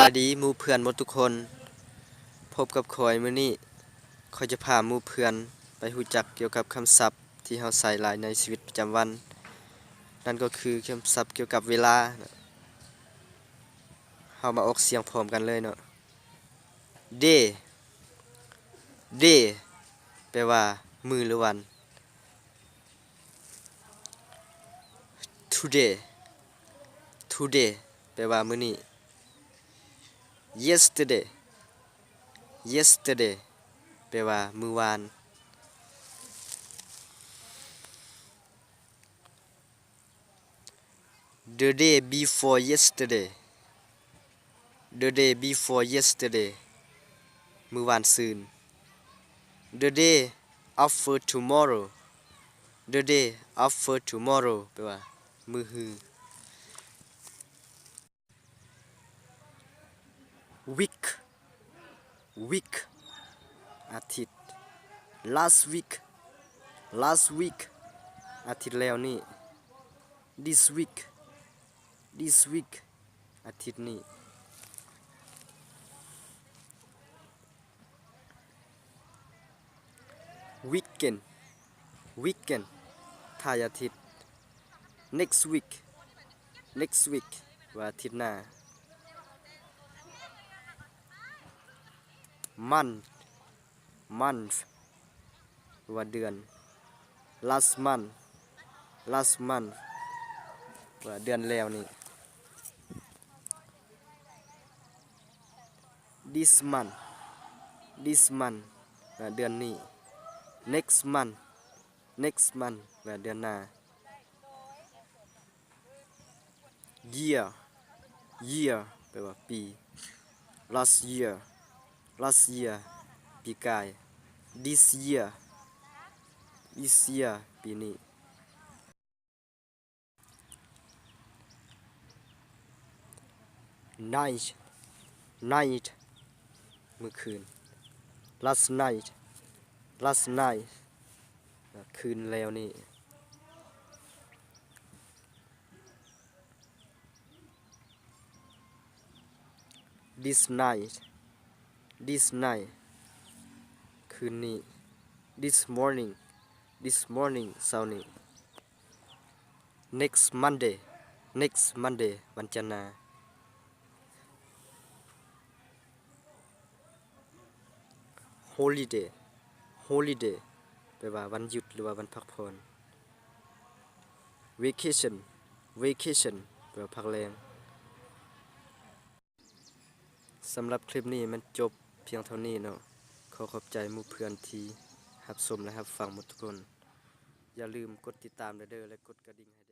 ສະບາຍດີໝູ່ເພື່ອນໝົດທຸກຄົນ, ພົບກັບຂ້ອຍມື້ນີ້, ຂ້ອຍຈະພາໝູ່ເພື່ອນໄປຮູ້ຈັກກ່ຽວກັບຄຳສັບທີ່ເຮົາໃຊ້ຫຼາຍໃນຊີວິດປະຈຳວັນ, ນັ້ນກໍຄືຄຳສັບກ່ຽວກັບເວລາ. ເຮົາມາອອກສຽງພ້ອມກັນເລີຍເນາະ. Day, day ແປວ່າມື້ ຫຼື ວັນ. Today, today ແປວ່າມື້ນີ້. Yesterday, yesterday ແປວ່າມື້ວານ. The day before yesterday, the day before yesterday ມື້ວານຊືນ. The day after tomorrow, the day after tomorrow ແປວ່າມື້ຮື. Week, week ອາທິດ. Last week, last week ອາທິດແລ້ວນີ້. This week, this week ອາທິດນີ້. Weekend, weekend ທ້າຍອາທິດ. Next week, next week ວ່າອາທິດໜ້າ. Month, month ວ່າເດືອນ. Last month, last month ວ່າເດືອນແລ້ວນີ້. This month, this month ວ່າເດືອນນີ້. Next month, next month ວ່າເດືອນໜ້າ. Year, year ແປວ່າປີ. Last year, last year ປີກາຍ. This year, this year ປີນີ້. Night, night ມື້ຄືນ. Last night, last night ຄືນແລ້ວນີ້. This night, this night ຄືນນີ້. This morning, this morning ເຊົ້ານີ້. Next Monday, next Monday ວັນຈັນໜ້າ. Holiday, holiday ແປວ່າວັນຢຸດ ຫຼືວ່າວັນພັກຜ່ອນ. Vacation, vacation ແປວ່າພັກແລງ. ສຳລັບຄລິບນີ້ມັນຈົບພຽງເທົ່ານີ້ເນາະ. ຂໍຂອບໃຈໝູ່ເພື່ອນທີ່ຮັບຊົມ ແລະ ຮັບຟັງໝົດທຸກຄົນ. ຢ່າລືມກົດຕິດຕາມແດ່ເດີ ແລະ ກົດກະດິ່ງໃຫ້ແດ່.